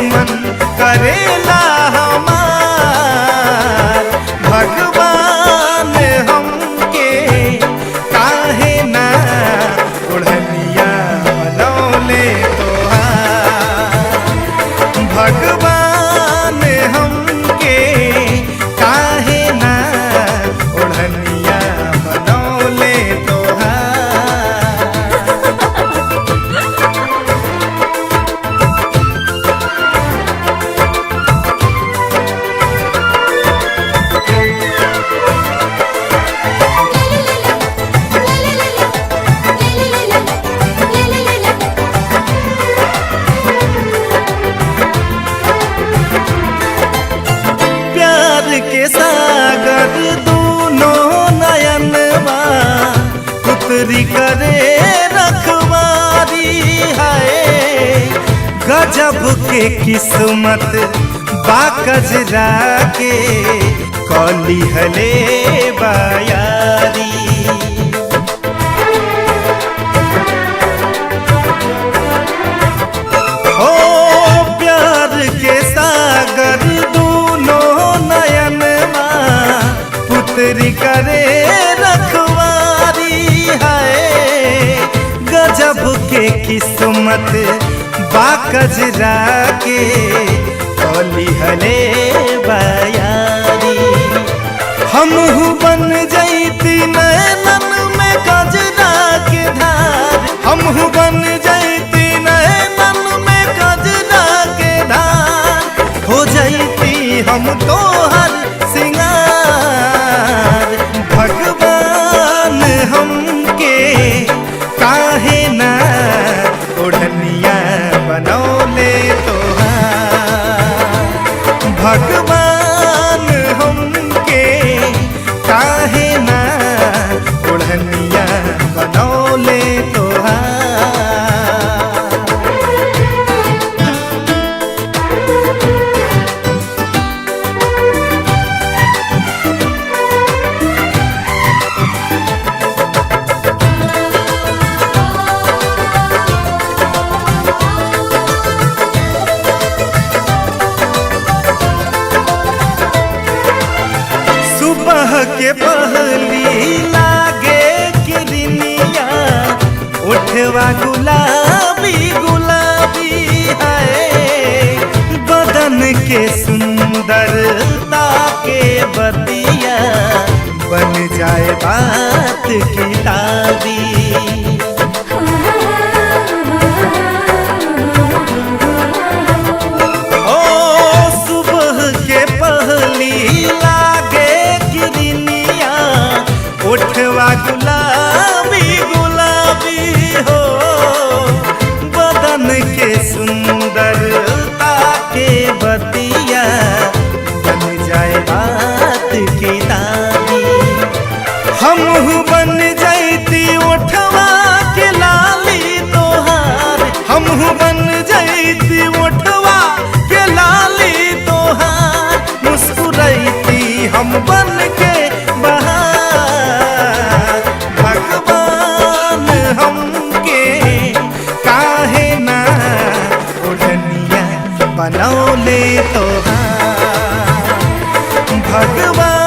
मन करेला हमार। भगवान हमके काहे ना ओढ़निया बनौले तोहार। भगवान हमके काहे ना ओढ़निया बनौले तोहार। प्यार के सागर दोनों नयनवा पुत्री करे रखवारी है। गजब के किस्मत बा कजरा के कौली हले बायारी। ओ प्यार के सागर दोनों नयनवा पुत्री करे रखवारी है। गजब के किस्मत बा कजरा के कौली हले बयारी। हमहू बन जैती नैनन में कजरा के धार। हमहू बन जैती नैनन में कजरा के धार। हो जैती हम तोहर सिंगार। भगवान हमके काहे ना ओढ़निया बनौले तोहार। भगवान हमके काहे ना ओढ़निया बनौले तोहार। सुबह के पहली लागे किरनिया उठवा गुलाबी गुलाबी है। बदन के सुंदरता के बतिया बन जाए बात किताबी। ओ सुबह के पहली लागे किरनिया उठवा गुलाबी गुलाबी हो। बदन के सुंदरता के बतिया बन जाए बात किताबी। हमहू बन जैती ओठवा के लाली तोहार। हमहू बन जैती ओठवा के लाली तोहार। मुस्कुरैती हम बन के बहार। भगवान हमके काहे ना ओढ़निया बनौले तोहार। भगवान